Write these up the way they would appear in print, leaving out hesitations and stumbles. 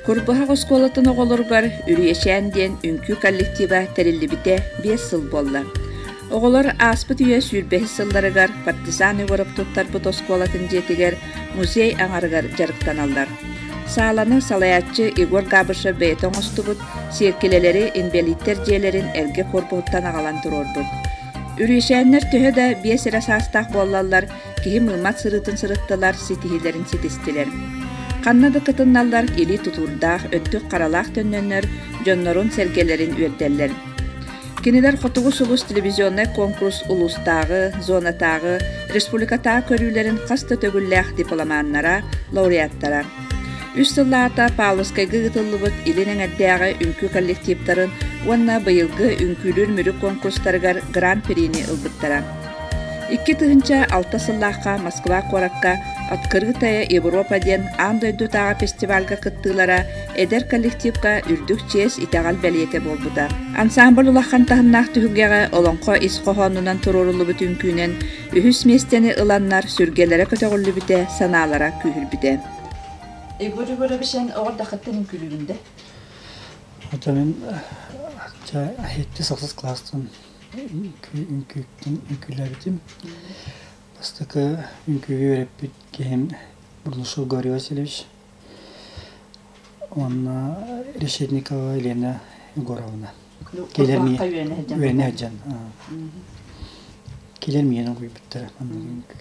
Курбуһах оскуолатын оҕолоругар Үрүйэчээн диэн үҥкүү коллектива тэриллибитэ 5 сыл буолла. Оҕолор ааспыт үйэ сүүрбэһис сылларыгар Партизан Егоров туттарбыт оскуолатын дьиэтигэр музей аҥарыгар дьарыктаналлар. Сааланы салайааччы Егор Габышев бэйэтэ оҥостубут, сиэркилэлэри инбэлииттэр дьиэлэрин эргэ корпуһуттан аҕалан туруорбут. Үрүйэчээннэр төһө да 5 эрэ саастаах буоллаллар, киһи мыыммат сырыытын сырыттылар, ситиһиилэрин ситистилэр. Ханна да кытынналлар илии тутуурдаах, өттүк харалаах төннөннөр, дьоннорун-сэргэлэрин үөрдэллэр. Кинилэр Хотугу сулус телевизионнай конкурс улуустааҕы, зонатааҕы, республикатааҕы көрүүлэрин хас да төгүллээх дипломаннара, лауреаттара. Үс сыллааҕыта Павловскайга ыытыллыбыт Илин эҥэрдээҕи үҥкүү коллективтарын уонна быйылгы үҥкүүлүүр Мүрү конкурстарыгар гран-прини ылбыттара. 2006 сыллаахха Москва куоракка «Открытая Европа» диэн аан дойдутааҕы фестивальга кыттыылара эдэр коллективка үрдүк чиэс итэҕэл бэлиэтэ буолбута. Ансамбль улахан таһымнаах түһүлгэҕэ олоҥхо ис хоһоонунан туруоруллубут үҥкүүнэн үһүс миэстэни ыланнар сүргэлэрэ көтөҕүллүбүтэ, санаалара күүһүрбүтэ. Егор Егорович, эн оҕо дахыттан үҥкүүлүүгүн да? Ото мин 7-8 класстан үҥкүүттэн үҥкүүлээбитим. Бастакы үҥкүүгэ үөрэппит киһим Бурнашов Гаврил Васильевич уонна Решетникова Елена Егоровна. Кэлэр үөрэнэ сылдьан. Кэлэр миэнэ угуйбуттара маннык үҥкүү.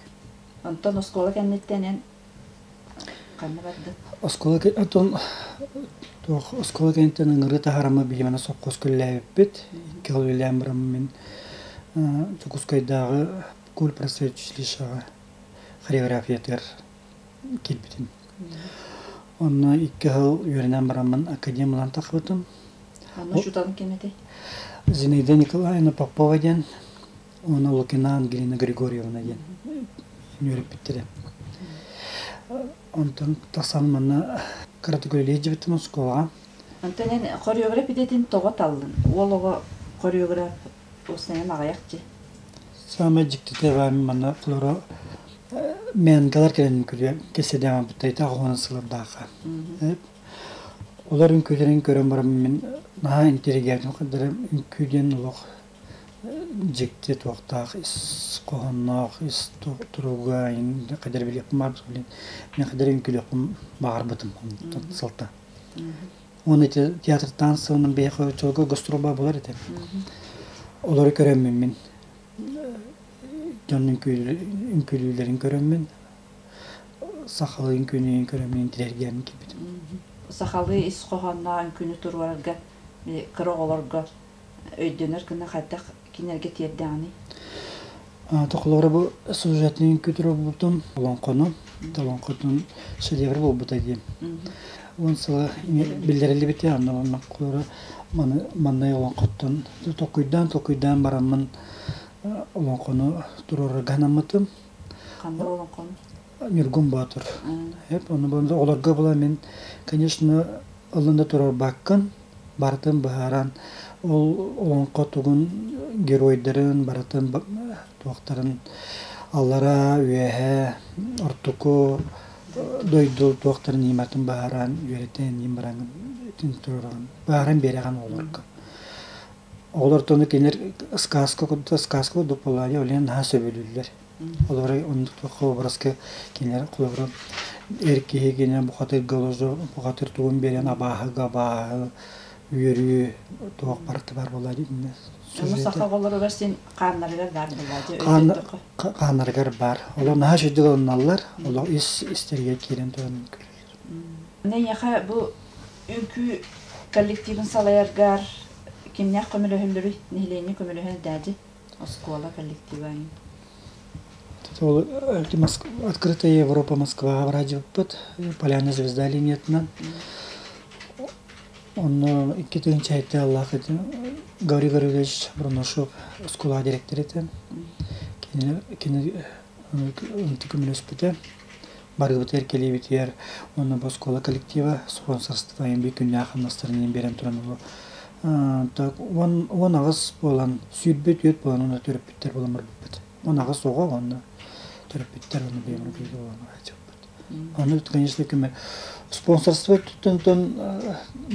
Онтон оскуола кэнниттэн эн Ханна бардын? Оскуола оттон туох оскуола кэнниттэн ыҥырыы таһаарама биһиги сопхуоска үлэлээбиппит. Икки сыл үлэлээн бараммын мин Дьокуускайдааҕы культпросветучилищеҕа хореографиятыгар киирбитим. Онно 2 сыл үөрэнэн бараммын академ ылан тахсыбытым. Онно учууталыҥ ким этэй? Зинаида Николаевна Попова диэн уонна Лукина Ангелина Григорьевна диэн үөрэппиттэрэ. Онтон тахсан манна кыратык үлэлии сылдьыбытым оскуолаҕа. Онтон эн хореограф идэтин тоҕо таллын? Уол оҕо хореограф уопсайынан аҕыйах дии. Саамай дьиктитэ баар манна Флора Менгалар кэлэн үҥкүүлүө кэсэдэҕин буттайта оҕонон сылардаахха. Олор үҥкүүлэрин көрөн баран мин наһаа интиригээбитим хардары үҥкүү диэн олох дьикти туохтаах ис хоһоонноох ис туруга хайдах билиэхпин баҕарбытым мин хайдах үҥкүүлүөхпүн баҕарбытым сылта. Уонна ити театртаан сылынан биһиэхэ оччолорго гастролба буолар этэ. Олору көрөммүн мин дьон үҥкүүлүүлэрин көрөммүн сахалыы үҥкүүнү көрөммүн интириэһиргээммин киирбитим. Сахалыы ис хоһоонноох үҥкүүнү туруорарга кыра оҕолорго өйдөнөр гына хайдах кинилэргэ тиэрдэҕиний? Тохолоро бу сюжетный үҥкүү туруорбутум олоҥхону, олоҥхотун шедевр буолбута диэн. 10 сыла биллэриллибитэ, онно оннокколоро маны маннай олоҥхоттон толкуйдаан толкуйдаан бараммын олоҥхону туруорарга анаммытым. Ханна олоҥхону? Ньургун Боотур. Ону олорго була мин, конечно, ылын да туруорбаккын, барытын быһааран, ол олоҥхо тугун геройдарын барытын туохтарын аллараа, үөһээ, ортоку дойду туохтарын ньыматын быһааран үөрэтэн иин баран итин туруораҕын, быһааран биэрэҕин оҕолорго. Оҕолор тону кинилэр сказка курдук сказка курдук буоллаҕа дии, ол наһаа сөбүлүүллэр. Холобура, оннук образка кинилэр холобура эр киһи кини бухатырга олорор, бухатыр тугун биэрэн абааһыга абааһы, үөрүү туох барыта бар буолар иннэ. Ону саха оҕолоругар син хааннарыгар баар буоллаа дьэ өйдөттөххө. Хааннарыгар баар. Олор наһаа үчүгдүк ылыналлар, олох ис истэригэр киирэн туран көрөллөр. Эйиэхэ бу үҥкүү коллективын салайаргар кимнээх көмөлөһөллөрүй? Нэһилиэнньэ көмөлөһөр дээдьи? Оскуола коллектива Открытая Европа Москваҕа бараадьыбыппыт Полярная звезда линиятынан. Онно 2 тыһыынча аллаах Гаврил Гаврильевич Броношев оскуола директор этэ. Кини кини көмөлөспүтэ. Барыбытыгар кэлиибитигэр уонна бу оскуола коллектива спонсорство биир күннээх хамнастарын биэрэн туран Так 18 буолан, 24 буолан уонна төрөппүттэр буолан барбыппыт. 18 оҕо уонна төрөппүттэр уонна бэйэм буолан барбыт. Ону, конечно, көмө спонсорство өттүттэн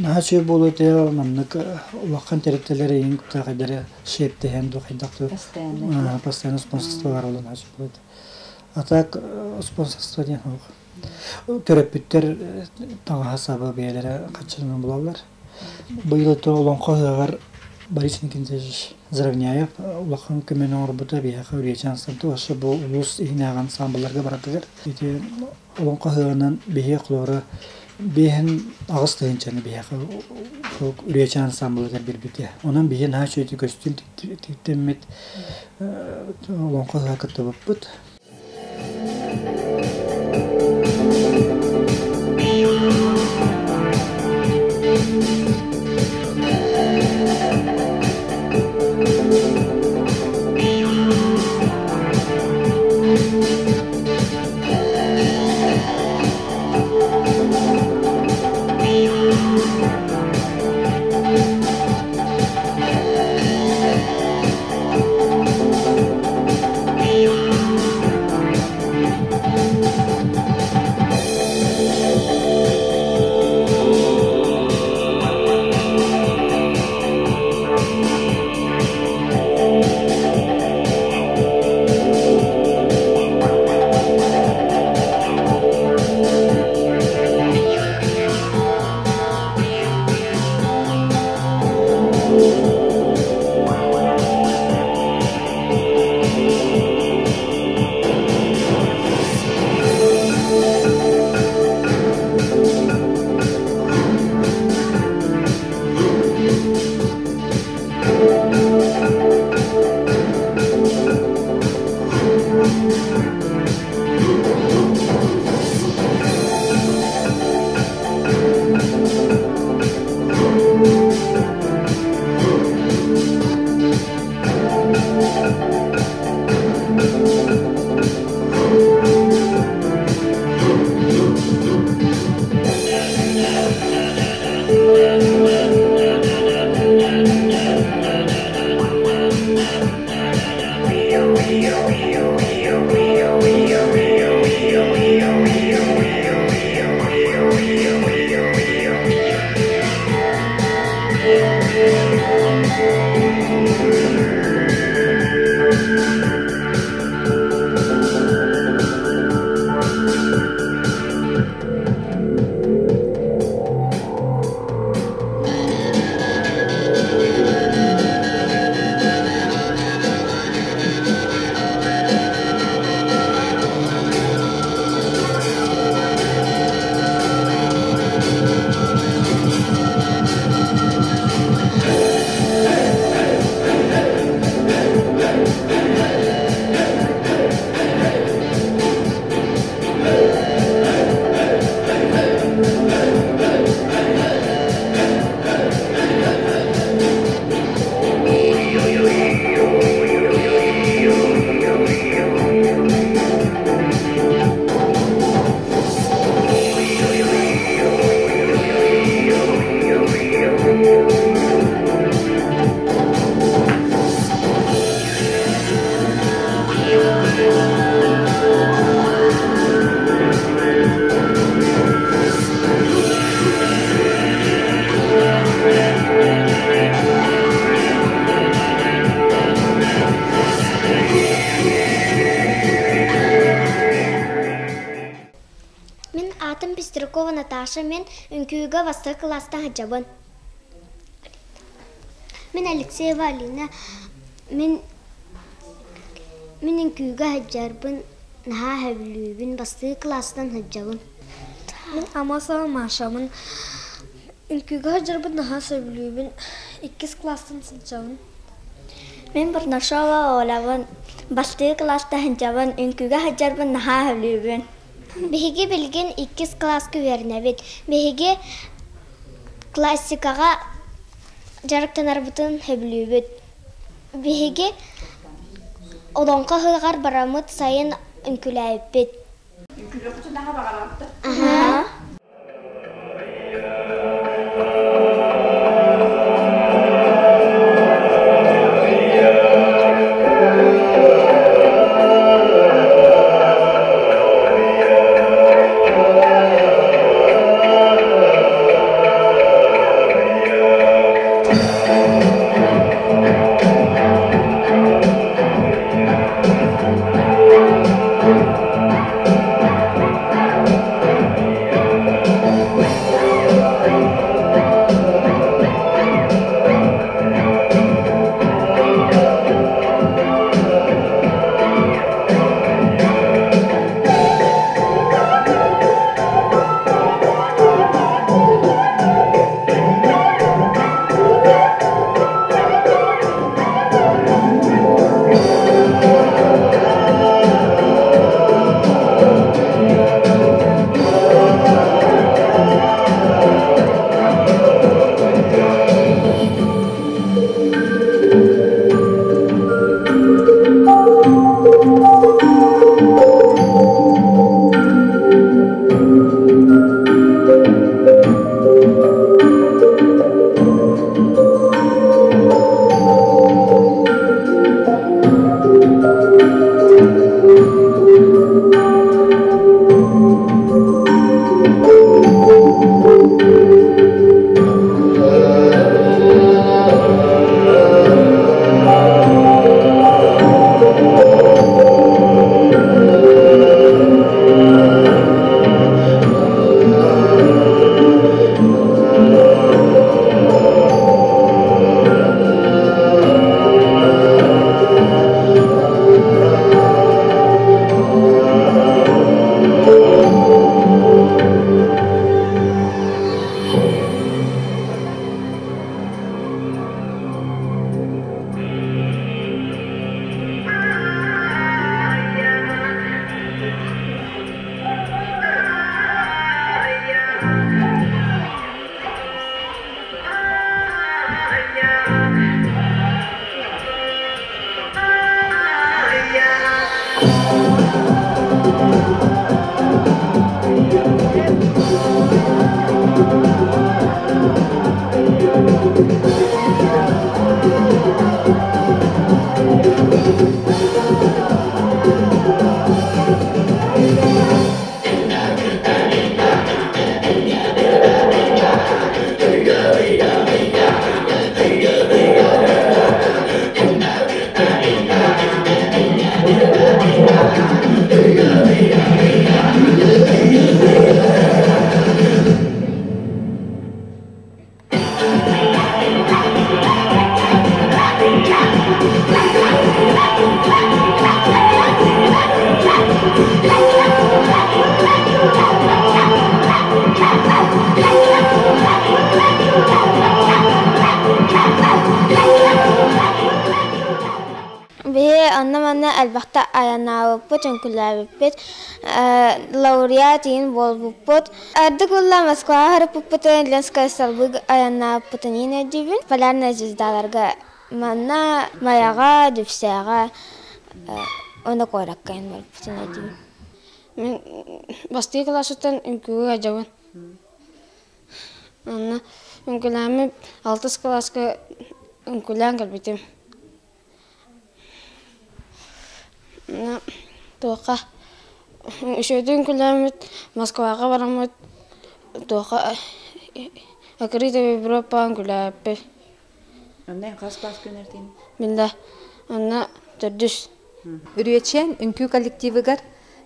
наһаа үчүгэй буолуо этэ, маннык улахан тэрилтэлэр эйигин кытта хайдары шептэһэн дуу хайдах дуу постоянно спонсорство баар буолан наһаа үчүгэй буолуо этэ. А так спонсорство диэн суох. Төрөппүттэр таҥаһа-саба бэйэлэрэ хаччынан булаллар. Быйыл олоҥхо ыһыаҕар Борис Никитич Заровняев улахан көмөнү оҥорбута биһиэхэ Үрүйэчээн ансамбль өссө бу улуус иһинээҕи ансамблларга барытыгар. Ити олоҥхо ыһыаҕынан биһиги холобура 58 тыһыынчаны биһиэхэ Үрүйэчээн ансамблыгар биэрбитэ. Онон биһиги наһаа үчүгэйдик көстүүм тиктэммит олоҥхо ыһыаҕа кыттыбыппыт. Мин аатым Пестрякова Наташа, мен үҥкүүгэ бастакы кылаастан сылдьабын. Мин Алексеева Алина, мин мин үҥкүүгэ сылдьарбын наһаа сөбүлүүбүн, бастакы кылаастан сылдьабын. Мин Амасова Машабын, үҥкүүгэ сылдьарбын наһаа сөбүлүүбүн, иккис кылаастан сылдьабын. Мин Бурнашова Олябын, бастакы кылаастан сылдьабын, үҥкүүгэ сылдьарбын наһаа сөбүлүүбүн. Биһиги билигин иккис кылааска үөрэнэбит. Биһиги классикаҕа дьарыктанарбытын сөбүлүүбүт. Биһиги олоҥхо ыһыаҕар бараммыт сайын үҥкүүлээбиппит. Үҥкүүлүөххүтүн наһаа баҕараҕыт да? Аһаа. онно-манна элбэхтэ айаннаабыппыт, үҥкүүлээбиппит, лауреат иин буолбуппут. Ардык улла Москваҕа харыппыппытын, Ленскай салбыы айаннаабыппытын иин өйдүүбүн. Полярная звездаларга манна Майаҕа, Дүпсээҕэ уонна куоракка иин барбыппытын өйдүүбүн. Мин бастакы кылааспыттан үҥкүүгэ сылдьабын. Онно үҥкүүлээммин алтыс кылааска үҥкүүлээн кэлбитим. Туохха үчүгэйдик үҥкүүлээммит Москваҕа бараммыт туохха Акритовый Европаҕа үҥкүүлээбиппит. Онно хас класс күнэртин? Мин да онно төрдүс. Үрүөчээн үҥкүү коллективыгар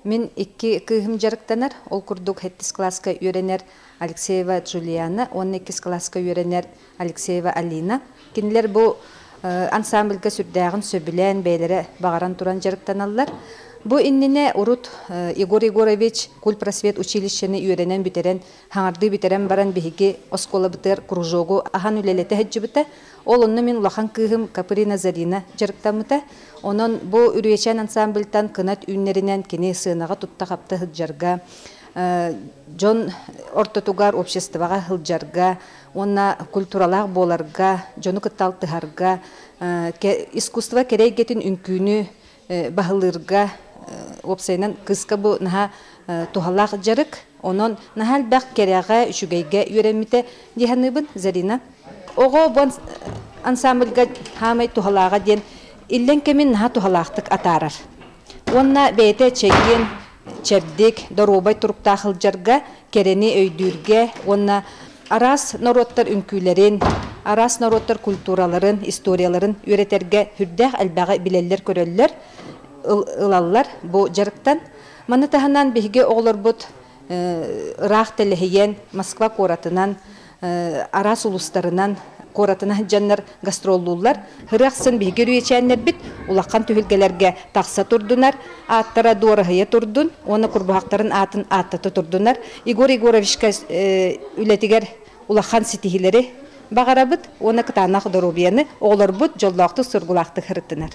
мин икки кыыһым дьарыктанар. Ол курдук сэттис кылааска үөрэнэр Алексеева Джулиана уонна иккис кылааска үөрэнэр Алексеева Алина. Кинилэр бу ансамбльга сүрдээҕин сөбүлээн бэйэлэрэ баҕаран туран дьарыктаналлар. Бу иннинэ урут Егор Егорович культпросвет училищены үөрэнэн бүтэрэн, хаҥардыы бүтэрэн баран биһиги оскуолабытыгар кружогу аһан үлэлэтэ сылдьыбыта. Ол онно мин улахан кыыһым Каприна Зарина дьарыктаммыта. Онон бу Үрүөчээн ансамбльтан кынат үүннэринэн кини сыанаҕа тутта-хапта сылдьарга, дьон ортотугар, обществоҕа сылдьарга уонна культуралаах буоларга, дьону кытта алтыһарга, искусство кэрэ эйгэтин үҥкүүнү баһылыырга уопсайынан кыыска бу наһаа туһалаах дьарык. Онон наһаа элбэх кэрэҕэ, үчүгэйгэ үөрэммитэ дии саныыбын Зарина. Оҕо бу ансамбльга хаамай туһалааҕа диэн иллэҥ кэмин наһаа туһалаахтык атаарар. Уонна бэйэтэ чэгиэн, чэбдик, доруобай туруктаах сылдьарга, кэрэни өйдүүргэ уонна араас норуоттар үҥкүүлэрин, араас норуоттар культураларын, историяларын үөрэтэргэ сүрдээх элбэҕи билэллэр-көрөллөр, ылаллар бу дьарыктан. Маны таһынан биһиги оҕолорбут ыраах тэлэһийэн Москва куоратынан, араас улуустарынан куоратынан сылдьаннар гастроллууллар. Һырыахсын биһиги үрүйэчээннэрбит улахан түһүлгэлэргэ тахса турдунар, ааттара дуораһыйа турдун уонна курбуһахтарын аатын ааттата турдунар. Егор Егоровичка үлэтигэр улахан ситиһиилэри баҕарабыт уонна кытаанах доруобуйаны оҕолорбут дьоллоохтук соргулаахтык сырыттынар.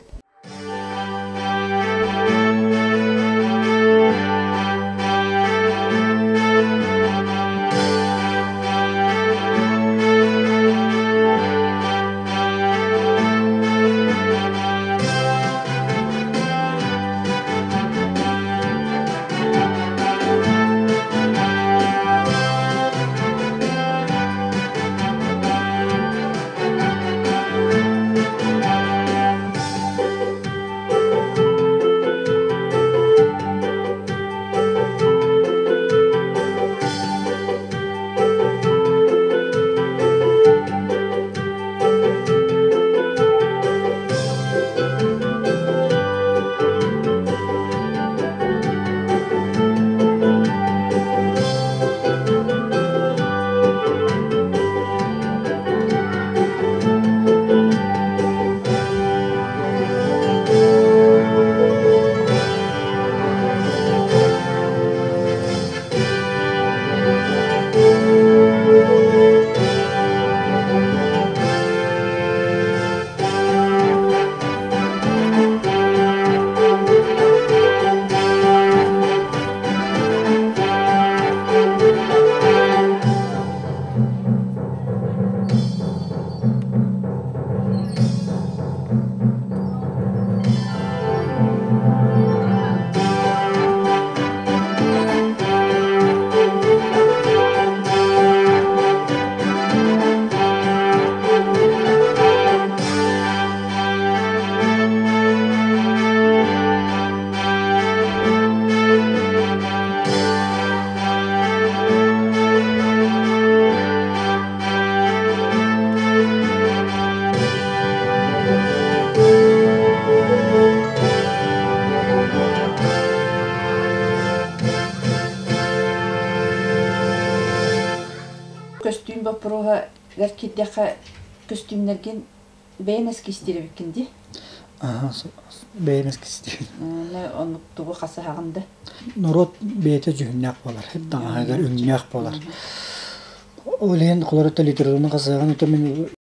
Көстүүм боппуруоһугар киирдэххэ, көстүүмнэргин бэйэн эскизтиир эбиккин дии? Бэйэм эскизтиибин. Оннук тугу хасыһаҕын да? Норуот бэйэтэ дьүһүннээх буолар, таҥаһыгар өҥнөөх буолар. Ол иһин холорута литератураны хасыһаҕын, мин